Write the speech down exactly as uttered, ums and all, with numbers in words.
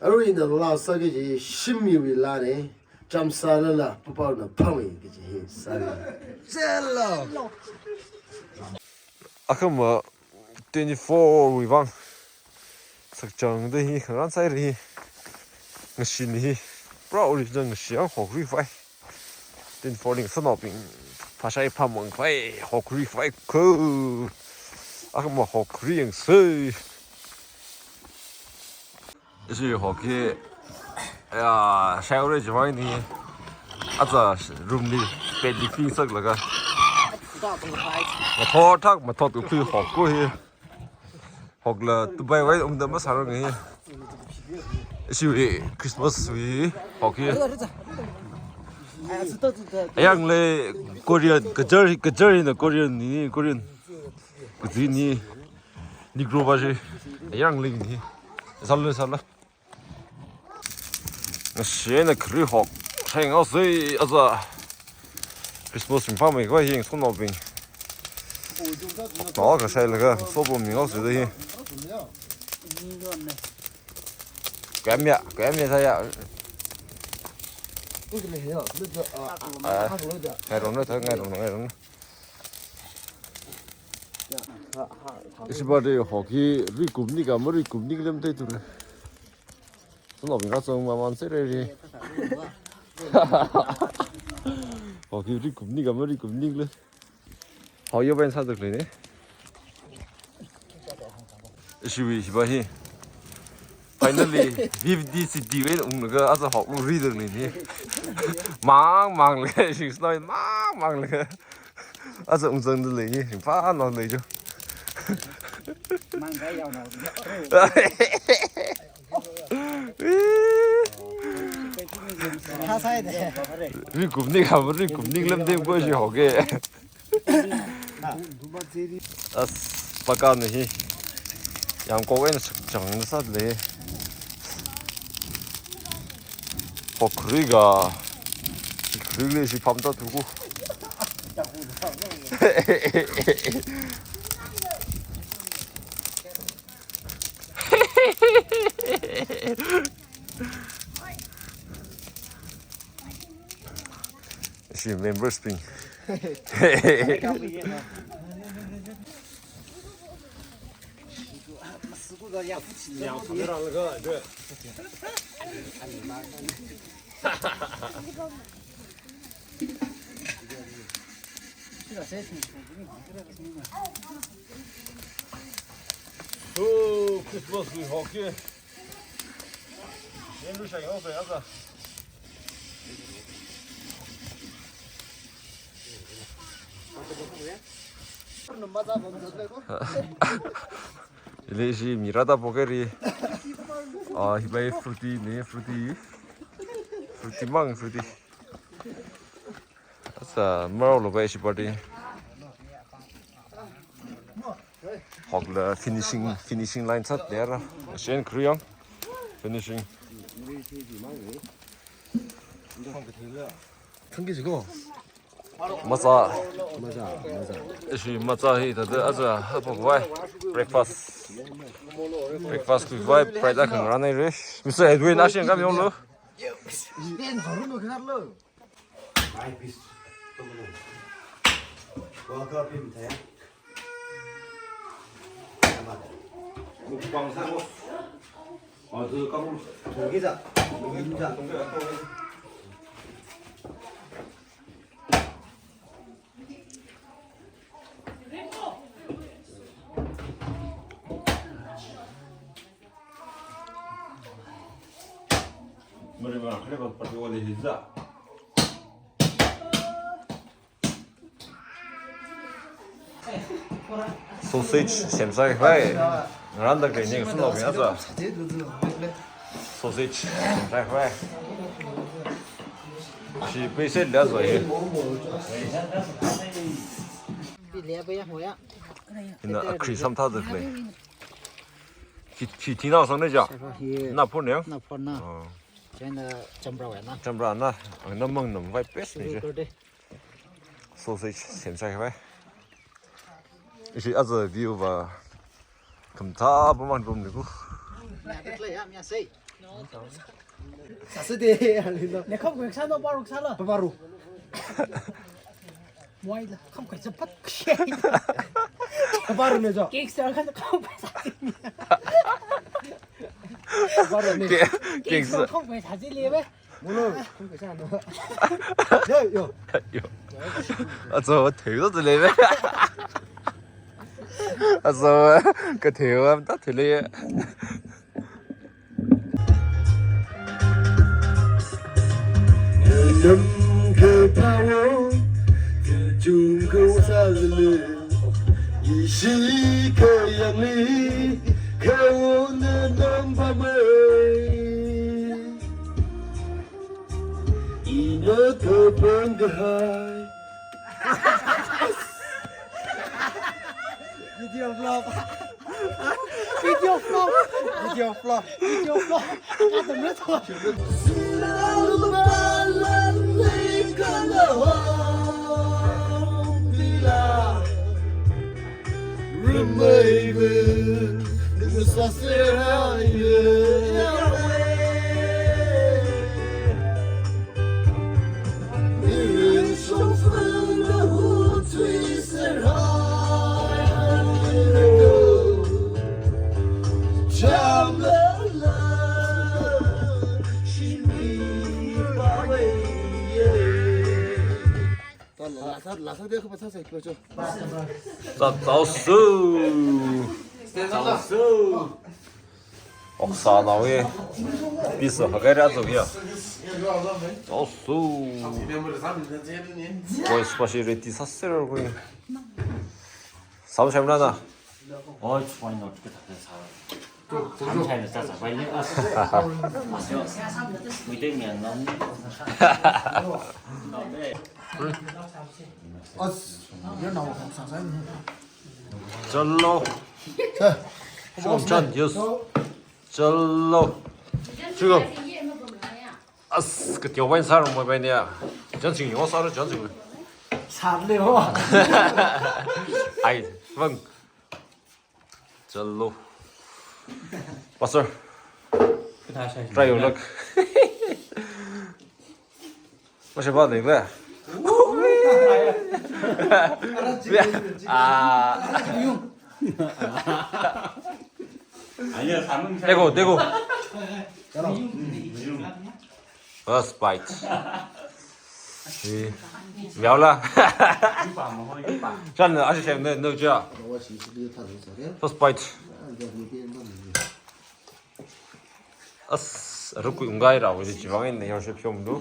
Arui ina laa sāki kaji shimmiwui laana, chāmsālala papaona phāmei kaji hi sāna. Chalo. Akhama twenty-four wui vang sakchangda hi khangarān sāhaira hi. Ngashina hi pura original ngashi yang hokri fai. Twenty-four ning sanaobing phāshai phāmang fai, hokri fai ko. Akhama hokri yangsei. Ishi hok hi, ya, shaihaora chiwui vang ni. Aja room li bed li ping saklaga. Mathot thak mathot kakhui hok ko hi. Hokla tubai vai ungda masāranga hi. Ishiwui Christmas wui hok hi. Ayang lei Korean, kajar, kajar hina Korean ni, Korean. Kaji ni, Negro ba shi. Ayang lei ni. Sālu, sālu. Ngashina khari hok shai ngaosei aja. Christmas ringphāmei khavai hi sanaobing. Hok kashailaga sobom mi ngaosei da hi. Kayamya, kayamya saya. Ah, ngairong na, ngairong na, ngairong na. Ishi ba de hok hi rikumni ka marikumni lem te ture. Sanaobing kachang maman sāhaira hi. Hok hi rikumni ka marikumni le. Hok yo ben sāda khalei ne. Ishiwui hiba hi. Finally, V V D C D wui unglaga aja hok ungri da khalei ne. Mang mang laga, shing sānao mang mang laga. Aja ungzangda lei hi, ringphānao lei jo. Mang kai yao nao. Rikumni ka marikumni lem te ko ishi hok hi. As pakana hi. Yangkok eina sakchangda sāda lei. Hok khari ka. Khari le shi pham ta thuku. Ishi members bing. Oh, Christmas wui hok hi. Yen lu shai hok ya ka. Ile shi mira da pokeri. Ah, hibai fruity ne, fruity. Fruity mang, fruity. Asa, maro lo bai shi party. Hokla finishing, finishing line sat dera. Shen kriyang. Finishing. Thang ki jiko. Macha. Macha, macha. Ishi macha hi tada aja hapok vai. Breakfast. Breakfast kui vai, bread akha ngarān haira. Mister Edwin, ashin kam yong lo. Hi pis. Welcome him there. Mukbang sa ko. Aja kamu. Thongki ja. Thongki ja. Mari ma khre ba pati wali hiza. Sausage semsai vai. Ngarān da kani sung lo ya sa. Sausage semsai vai. Shi pei se la zo ye. Ina akri samtha da kle. Khi, khi thina sang ne ja. Na phun ya. Na phun na. Oh. China chamra wa na. Chamra na. Ang na mang nam vai pes ne ja. Sausage semsai vai. Ishi aja view va khamathā pamān pamni ku. Ya, ya, ya, ya, say. Sāsa de, alina. Ne kham kwe sāna, paruk sāla. Paruk. Muaila, kham kwe sapat. Paruk ne jo. Gangster kham kwe sāsi. Paruk ne. Gangster kham kwe sāsi leve. Mulo, kham kwe sāna. Yo, yo. Yo. Azo, thei lo leve. Azo, kathei wa ta thei le. Lam kaphāwo, kachungkha sāzale, ishi kayangli, kawona nampamei. Ina kapangkahai. Video vlog. Video vlog. Video vlog. Video vlog. Katam na to. Sā, sāsu. Sāsu. Oksa nawi. Pisa hagaira zogia. Sāsu. Koi spashi reti sāsera koi. Sam sham na na. Oi, why not? Samchai na sāsa bai le. Muite mian nan. As, ya na wa sāsa. Chalo. Sir. Shom chan, yes. Chalo. Chigo. As, kateo bai sāra mai bai ne. Jan ching yo sāra, jan ching. Sāle ho. Ai, vang. Chalo. Pastor. Try your luck. Masih apa ni, Pak? Ah. Dego, dego. First bite. Ih, miaola. Chan, ashi sheng ne, no ja. First bite. As, rukui ungai rao, ji chivang ne, yao shep shom du.